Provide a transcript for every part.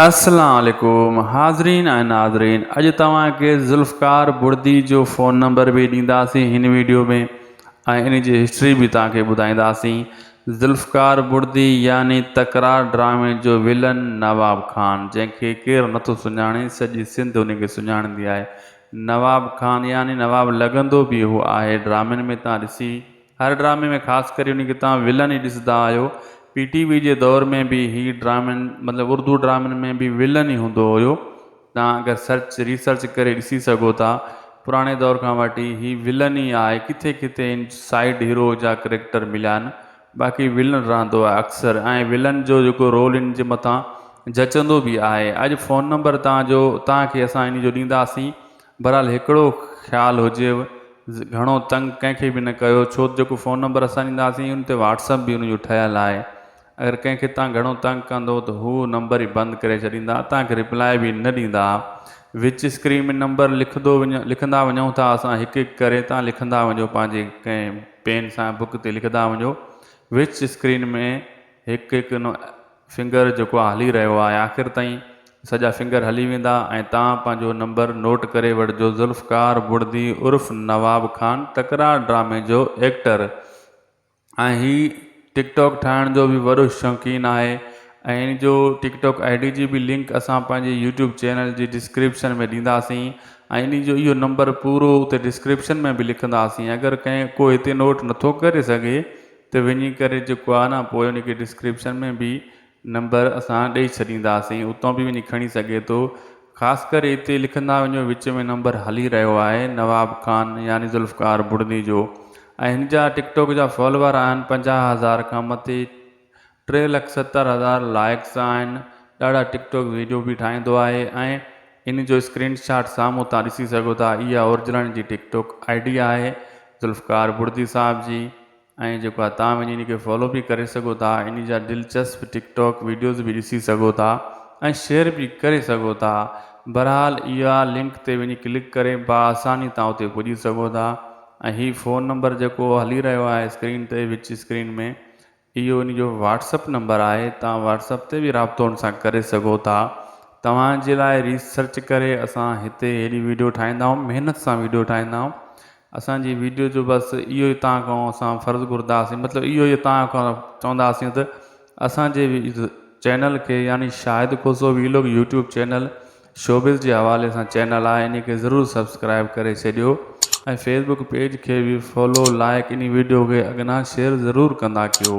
السلام عليڪم حاضرين ۽ ناظرين اڄ توهان کي ذوالفقار بڙدي جو فون نمبر به ڏينداسين هن ويڊيو ۾ ۽ ان جي هسٽري به توهان کي ٻڌائينداسين ذوالفقار بڙدي يعني تڪرار ڊرامي جو ولن نواب خان جنهن کي ڪير نٿو سڃاڻي سڄي سنڌ ان کي سڃاڻندي آهي نواب خان يعني نواب لڳندو به هو آهي ڊرامن ۾ توهان ڏسي هر ڊرامي ۾ خاص ڪري ان کي توهان ولن ئي ڏسندا آهيو. پي ٽي وي جي دور ۾ به هي ڊرامن مطلب اردو ڊرامن ۾ به ولن ئي هوندو هيو. توهان اگر سرچ ريسرچ ڪري ڏسي سگهو ٿا. پراڻي دور کان وٺي هي ولن ئي آهي. ڪٿي ڪٿي هن سائيڊ هيرو جا ڪريڪٽر مليا آهن. باقي ولن رهندو آهي اڪثر ۽ ولن جو جيڪو رول ان جي مٿان جچندو به آهي. اڄ فون نمبر توهان جو توهان کي اسان ان جو ڏينداسين. بھرحال ھڪڙو خيال ھجيو گھڻو تنگ ڪنھن کي به نه ڪيو ڇو ته جيڪو فون نمبر اسان ڏينداسين ان تي واٽس اپ به ان جو ٺھيل آھي اگر ڪنھن کي تان گھڻو تنگ ڪندو ته ھو نمبر ئي بند ڪري ڇڏيندا تان کي رپلائي به نه ڏيندا وچ اسڪرين ۾ نمبر لکندو وڃ لکندا وڃون ٿا اسان ھڪ ھڪ ڪري تان لکندا وڃو پنھنجي ڪنھن پين سان بڪ تي لکندا وڃو وچ اسڪرين ۾ هڪ هڪ فنگر جيڪو آهي هلي رهيو آهي آخر تائين سڄا فنگر هلي ويندا ۽ توهان پنهنجو نمبر نوٽ ڪري وٺجو ذوالفقار بڙدي عرف نواب خان تڪرار ڊرامي جو ايڪٽر ۽ هي ٽڪ ٽاڪ ٺاهڻ جو به وڏو شوقين آهي ۽ ان جو ٽڪ ٽاڪ I D جي به لنڪ اسان پنهنجي يوٽيوب چينل جي ڊسڪرپشن ۾ ڏينداسين ۽ ان جو اهو نمبر پورو اتي ڊسڪرپشن ۾ به لکنداسين اگر ڪنهن ڪو هتي نوٽ نٿو ڪري سگهي ته وڃي ڪري جيڪو آهي نه پوء ان کي ڊسڪرپشن ۾ به نمبر اسان ڏئي ڇڏينداسين اتان به وڃي کڻي سگهي ٿو خاص ڪري اتي لکندا وڃو وچ ۾ نمبر هلي رهيو آهي نواب خان يعني ذوالفقار بڙدي جو ۽ هن جا ٽڪ ٽاڪ جا فالوور آهن 50,000 کان مٿي 3,70,000 لائڪس آهن ڏاڍا ٽڪ ٽاڪ ويڊيو به ٺاهيندو آهي ۽ ان جو اسڪرين شاٽ سامهون تان ڏسي سگهو ٿا اها اورجنل جي ٽڪ ٽاڪ I D آهي ذوالفقار بڙدي صاحب جي ۽ جيڪو آهي توهان وڃي ان کي فالو به ڪري سگهو ٿا ان جا دلچسپ ٽڪ ٽاڪ ويڊيوز به ڏسي سگهو ٿا ۽ شيئر به ڪري سگهو ٿا بھرحال اها لنڪ تي وڃي ڪلڪ ڪري باآساني توهان اتي پڄي سگهو ٿا ۽ هي فون نمبر جيڪو هلي رهيو آهي اسڪرين تي وچ اسڪرين ۾ اهو ان جو واٽس اپ نمبر آهي توهان واٽس اپ تي به رابطو ان سان ڪري سگهو ٿا توهان جي لاء ريسرچ ڪري اسان هتي هيڏي ويڊيو ٺاهيندا آهيون محنت سان ويڊيو ٺاهيندا آهيون اسان جي ويڊيو جو بس اهو ئي توهان کان اسان فرض گهرنداسين مطلب اهو ئي توهان کان چونداسين ته اسان جي چينل کي يعني Shahid Khoso vlog YouTube channel showbiz جي حوالي سان چينل آهي انهي کي ضرور سبسڪرائب ڪري ڇڏيو ۽ فيسبوڪ پيج کي به فالو لائڪ انهي ويڊيو کي اڳنا شيئر ضرور ڪندا ڪيو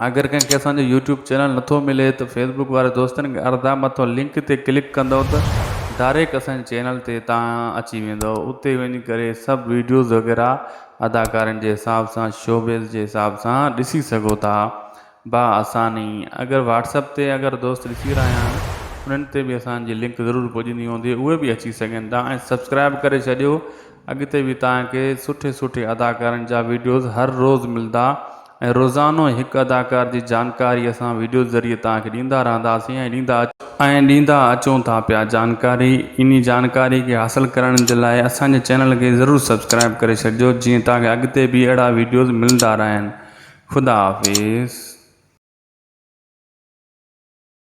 اگر ڪنهن کي اسان جو يوٽيوب چينل نٿو ملي ته فيسبوڪ واري دوستن کي عرض آهي مٿو لنڪ تي ڪلڪ ڪندو ته ڊائريڪٽ اسان جي چينل تي تان اچي ويندو اتي وڃي ڪري سڀ ويڊيوز وغيره اداڪارن جي حساب سان شوبز جي حساب سان ڏسي سگهو ٿا با آساني اگر واٽس اپ تي اگر دوست ڏسي رهيا آهن انهن تي به اسان جي لنڪ ضرور پڄندي هوندي اهي به اچي سگهن ٿا ۽ سبسڪرائب ڪري ڇڏيو اڳتي به توهان کي سٺي سٺي اداڪارن جا ويڊيوز هر روز ملدا ۽ روزانو هڪ اداڪار جي جانڪاري اسان ويڊيوز ذريعي توهان کي ڏيندا رهنداسين ۽ ڏيندا ۽ ڏيندا اچون ٿا پيا جانڪاري انهي جانڪاري کي حاصل ڪرڻ جي لاء اسان جي چينل کي ضرور سبسڪرائب ڪري ڇڏجو جيئن توهان کي اڳتي به اهڙا ويڊيوز ملندا رهن خدا حافظ.